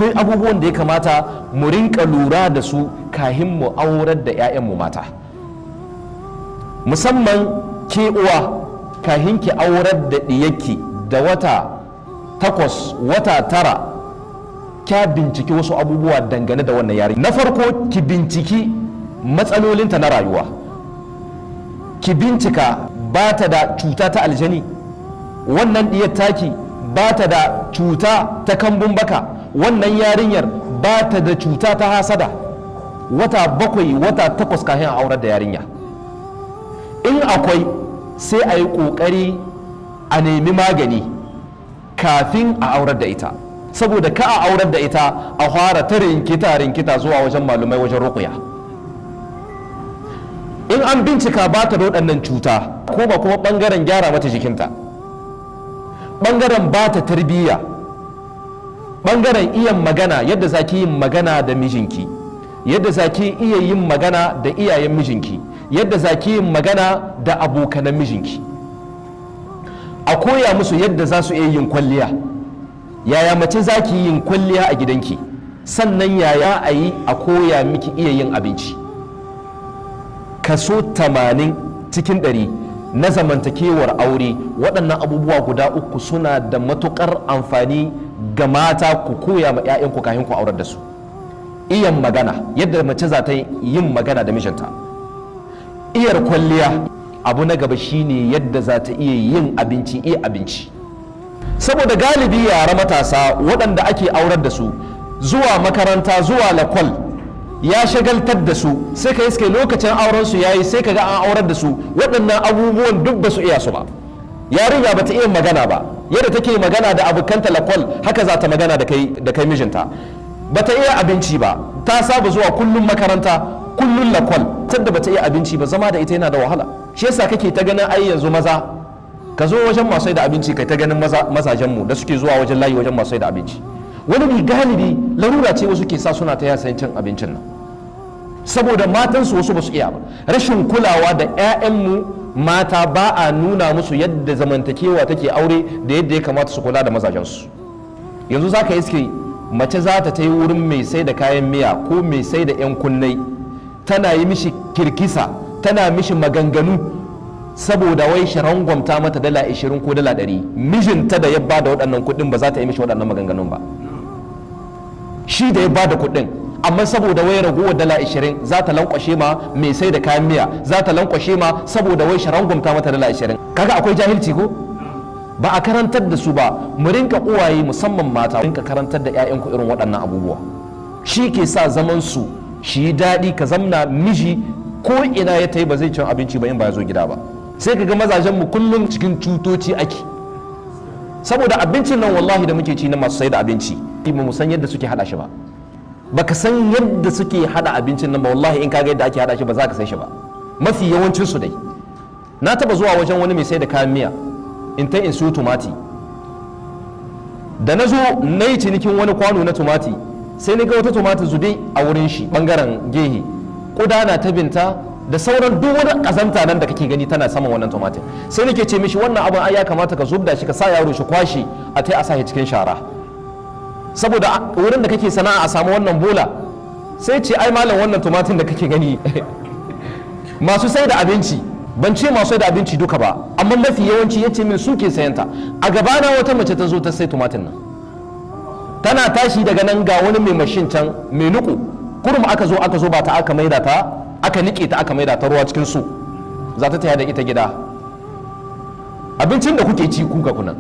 Akwai abubuwan da ya kamata mu rinka lura da su kahin mu aurar da 'ya'yanmu mata, musamman ke uwa, kahin ki aurar da ɗiyarki da wata 8 wata 9, kya binciki wasu abubuwa dangane da wannan yarinya. Na farko, ki binciki matsalolinta na rayuwa. Ki bincika ba ta da cuta ta aljani, wannan ɗiyar taki ba ta da cuta ta kambun baka, wannan yarinyar ba ta da cuta ta hasada. Wata 7 wata 8 kafin a aurar da yarinya. In akwai, sai a yi ƙoƙari a nemi magani kafin a aurar da ita, saboda ka a aurar da ita a fara ta rinkita rinkita zuwa wajen malumai wajen ruƙuya. In an bincika ba ta da waɗannan cuta, ko ba kuma ɓangaren gyara mata jikinta, ɓangaren ba ta tarbiyya, ɓangaren iya magana, yadda za ki yin magana da mijinki, yadda za ki iya yin magana da iyayen mijinki, yadda za ki yin magana da abokanan mijinki. A koya musu yadda za su iya yin kwalliya, yaya mace za ki yin kwalliya a gidanki, sannan yaya a yi a koya miki iya yin abinci. Kaso 80 cikin 100 na zamantakewar aure, waɗannan abubuwa guda 3 suna da matuƙar amfani ga mata. Ku koya ma 'ya'yanku kafin ku aurar da su. Iyan magana, yadda mace za ta yin magana da mijinta, iyar kwalliya. Abu na gaba shine yadda za ta iya yin abinci, iya abinci. Saboda galibi yara matasa waɗanda ake aurar da su, zuwa makaranta, zuwa lakwal ya shagaltar da su, sai ka iske lokacin auren su yayi, sai ka ga an aurar da su, waɗannan abubuwan duk ba su iya su ba. Yarinya ba ta iya magana ba, yadda take magana da abokanta lakwal haka za ta magana da kai mijinta. Ba ta iya abinci ba, ta saba zuwa kullum makaranta, kullum lakwal, tunda ba ta iya abinci ba, zama da ita yana da wahala. Shi yasa kake ta ganin ai yanzu maza, ka zo wajen masu da abinci, kai ta ganin mazajenmu da suke zuwa wajen layi wajen masu da abinci. Wani bi galibi larura ce wasu ke sa suna ta yasan cin abincin nan, saboda matansu wasu ba su iya ba. Rashin kulawa da 'ya'yanmu mata, ba a nuna musu yadda zamantakewa take aure da yadda ya kamata su kula da mazajensu. Yanzu za ka iske mace za ta yi wurin mai sai da kayan miya ko mai sai da 'yan kunnai, tana yi mishi kirkisa, tana mishi maganganu, saboda wai shi rangwamta mata dala 20 ko dala 100. Mijinta da ya ba da waɗannan kuɗin ba za ta yi mishi waɗannan maganganun ba, shi da ya ba da kuɗin. Amma saboda wai ragowar dala 20 za ta lankwashe ma mai sai da kayan miya, za ta lankwashe ma saboda wai shi rangwamta mata dala 20. Kaga akwai jahilci ko ba a karantar da su ba. Mu rinka uwaye, musamman mata, rinka karantar da 'ya'yanku irin waɗannan abubuwa. Shi ke sa zaman su shi yi daɗi. Ka zamna miji ko ina ya tayi ba zai cin abinci ba in ba ya zo gida ba. Sai ka ga mazajen mu kullum cikin cutoci ake, saboda abincin nan wallahi da muke ci na masu sai da abinci, ba mu san yadda suke hada shi ba. Baka san yadda suke hada abincin nan ba, wallahi in kaga yadda ake hada shi ba za ka sai shi ba, mafi yawancin su dai. Na taba zuwa wajen wani mai sai da kayan miya in ta in siyo tumati. Da na zo na yi cinikin wani kwano na tumati, sai na ga wata tumati zube a wurin shi bangaren gehe, kuda na ta binta da sauran duk wani kazanta nan da kake gani tana saman wannan tumatin. Sai nake ce mishi, wannan abin ai ya kamata ka zubda shi, ka sa yaro shi kwashi a tai a sa shi cikin shara, saboda wurin da kake sana'a a samu wannan bola. Sai ce, ai malam, wannan tumatin da kake gani, masu sai da abinci, ban ce masu sai da abinci duka ba, amma mafi yawanci, ya ce min, su ke sayanta. A gabana wata mace ta zo ta sai tumatin nan, tana tashi daga nan ga wani mai mashin can mai nuku kurum, aka zo ba ta, aka maida ta, aka nike ta, aka maida ta ruwa cikin su, za ta taya da ita gida. Abincin da kuke ci kuka kunan.